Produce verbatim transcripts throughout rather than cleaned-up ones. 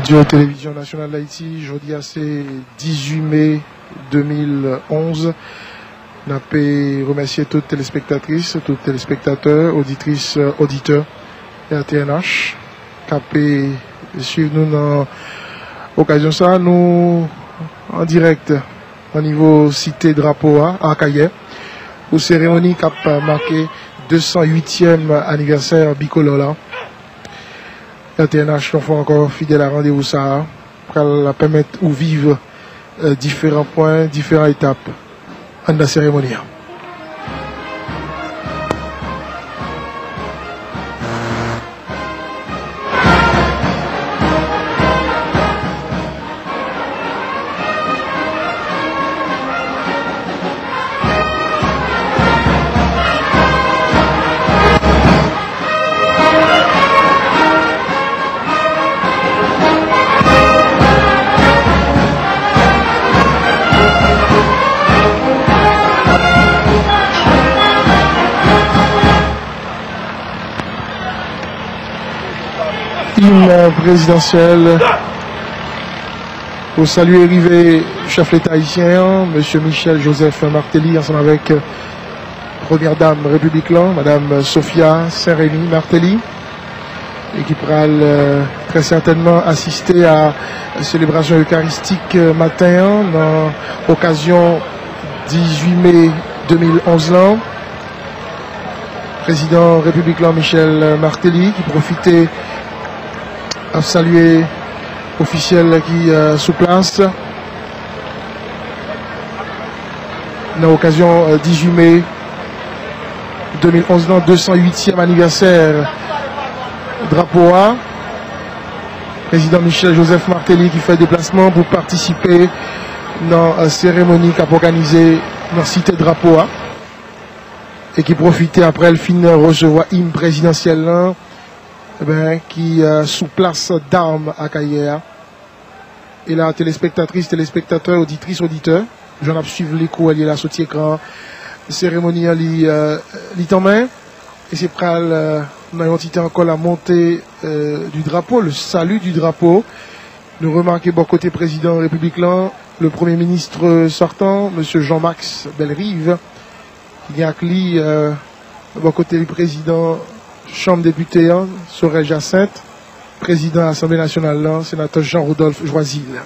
Radyo Televizyon Nasyonal Dayiti, jodi a se dizuit me de mil onz. N ap remèsye tout telespektatris, tout telespektatè, oditris, oditè R T N H k ap swiv nou nan okazyon sa a. Nou an dirèk nan nivo Site Drapo a, Akayè, pou seremoni k ap make de san uityèm anivèsè bikolò la. R T N H, yon fwa ankò, fidèl a randevou sa a, pral pèmèt ou viv, eh, diferan pwen, diferan etap anndan seremoni an. Im prezidansyèl pou salye rive chèf leta ayisyen an, mesye Michel Joseph Martelly, ansanm avèk premyè dam repiblik lan, madam Sophia Saint-Remy Martelly, e ki pral, euh, trè sètènman asiste a selebrasyon ekaristik, euh, maten an, nan okazyon dizuit me de mil onz lan. Prezidan repiblik lan, Michel Martelly, ki pwofite ap salye ofisyèl ki, euh, sou plas nan okazyon, euh, dizuit me de mil onz lan, de san uityèm anivèsè drapo a. Prezidan Michel Joseph Martelly ki fè deplasman pou patisipe nan, euh, seremoni k ap òganize nan Site Drapo a e ki pwofite, aprè l fin resevwa im prezidansyèl lan, eben, ki, euh, sou plas dam Akayè a. E la, telespektatris, telespektatè, oditris, oditè, jan n ap swiv li kou el ye la soti ekran an, seremoni an li, euh, li tanmen. E se pral, euh, nan yon ti tan ankò, la montée, euh, du drapeau, le salut du drapeau. Nou remake bò kote prezidan repiblik lan, le premye minis sòtan, mesye Jean-Max Bellerive, ki gen ak li, euh, bò kote li, prezidan chanm depite an, Sorel Jacinthe, prezidan Asanble nasyonal lan, senatè Jean Rodolphe Joisille.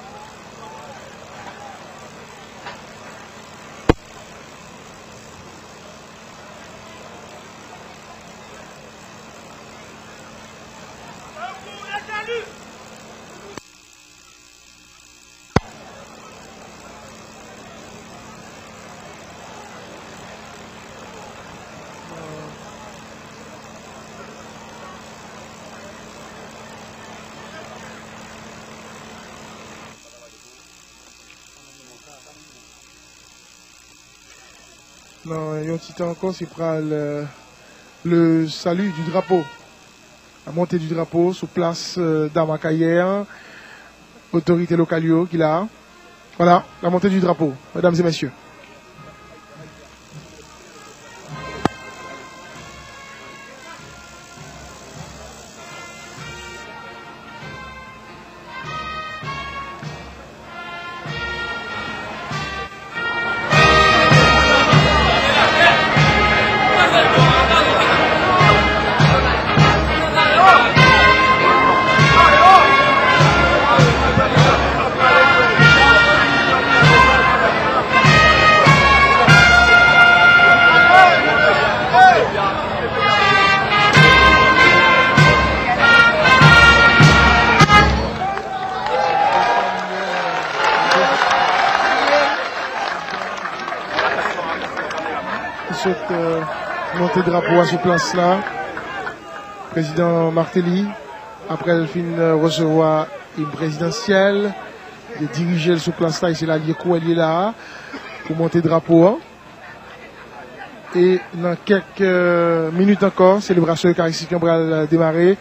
Nan yon ti tan ankò, se pral, euh, le salut du drapeau. La montée du drapeau sou plas, euh, dam Akayè an. Otorite lokal yo ki la. Voilà, la montée du drapeau, mesdames et messieurs. Sot, euh, monte drapo a sou plas la. Prezidan Martelly, aprè l fin, euh, resevwa im prezidansyèl, li dirije l sou plas la, e se la l ye kou el ye la a, pou monte drapo a. E nan kèk, euh, minit ankò, selebrasyon ekaristik lan pral, euh, demare.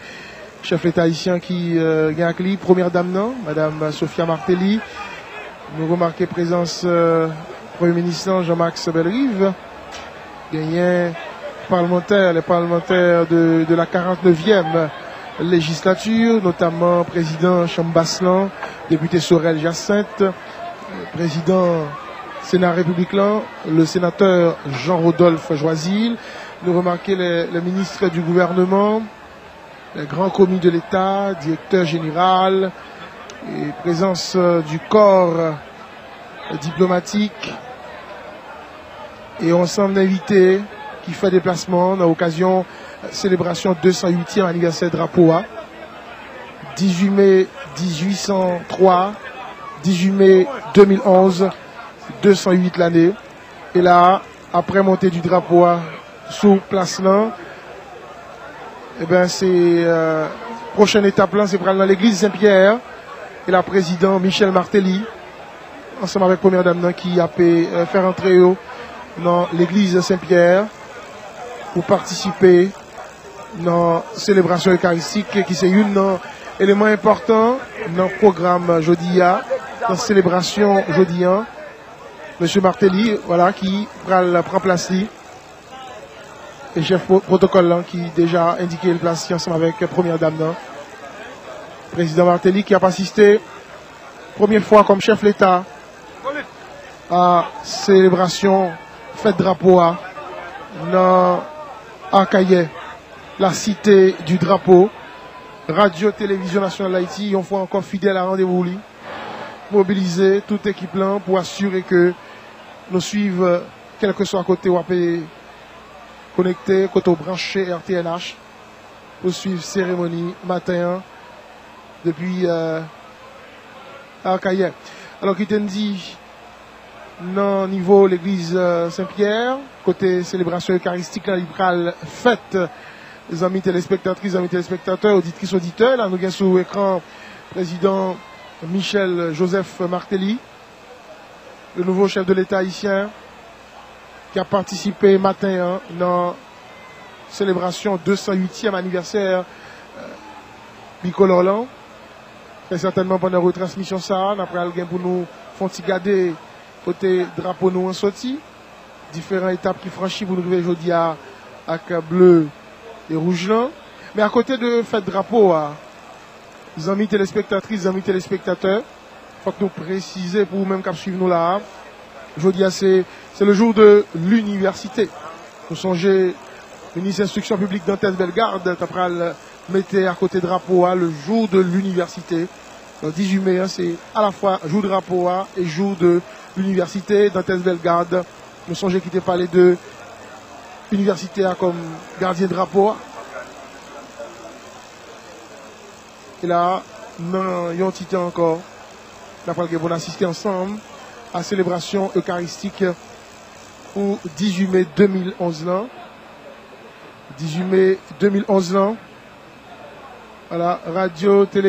Chèf leta ayisyen ki, euh, gen ak li premyè dam nan, madam Sophia Martelly. Nou remake prezans, euh, premye minis lan, Jean-Max Bellerive. Genyen palmantè, les parlementaires de, de la quarante-neuvième Lejislati, notaman prezidan Chanm Bas lan, depite Sorel Jacinthe, prezidan Sena Repiblik lan, le senatè Jean Rodolphe Joisil. Nou remake le, le ministre du gouvernement, le gran komi de Leta, direktè jeneral, e prezans, euh, du corps, euh, diplomatik e yon ansanm envite ki fè deplasman nan okazyon selebrasyon de san uityèm anivèsè drapo a. Dizuit me dizuit san twa, dizuit me de mil onz, de san uit lane. E la, aprè monte di drapo a sou plas lan, e ben, se, euh, pwochen etap lan, se pral nan legliz Sen Pyè. E la, prezidan Michel Martelly, ansanm avèk premyè dam nan ki ap, euh, fè rantre yo nan legliz Sen Pyè pou patisipe nan selebrasyon ekaristik ki se youn nan eleman enpòtan nan pwogram jodi a, nan selebrasyon jodi a. Mesye Martelly, vwala, ki pral pran plas li. E chèf pwo-, pwotokòl lan ki deja endike l plas li ansanm avèk premyè dam nan. Prezidan Martelly ki ap asiste premye fwa kòm chèf Leta a selebrasyon fèt drapo a nan Akayè, la cité du drapeau. Radyo Televizyon Nasyonal Dayiti, yon fwa ankò, fidèl a randevou li, mobilize tout ekip lan pou asire ke nou swiv, kèlkeswa kote w ap konekte, kote w branche R T N H, pou swiv seremoni maten an depi, euh, Akayè. Alò, kite n di, nan nivo legliz, euh, Sen Pyè, kote selebrasyon ekaristik lan li pral fèt, zanmi telespektatris, zanmi telespektatè, oditris, oditè, la nou gen sou ekran prezidan Michel Joseph Martelly, le nouveau chef de l'État haïtien, ki ap patisipe maten an nan selebrasyon de san uityèm anivèsè, euh, bikolò lan. Trè sètènman, pandan retransmisyon sa a, n ap pral gen pou nou fè yon ti gade kote drapo nou an soti, diferan etap ki franchi pou nou rive jodi a ak ble e wouj lan. Men akote de fèt drapo a, zanmi telespektatris, zanmi telespektatè, fòk nou presize pou ou menm k ap swiv nou la a, jodi a se, c'est le jour de l'université. Nou sonje minis enstriksyon piblik Dantès Bellegarde ta pral mete akote drapo a le jour de l'université. Donk, dizuit me an, se alafwa jou drapo a e jou de l'université. Dantès Bellegarde, nou sonje ki te pale de inivèsite a kòm gadyen drapo a. E la, nan yon ti tan ankò, n ap pral gen pou n asiste ansanm a selebrasyon ekaristik pou dizuit me de mil onz lan. Dizuit me de mil onz lan. Vwala, radyo, tele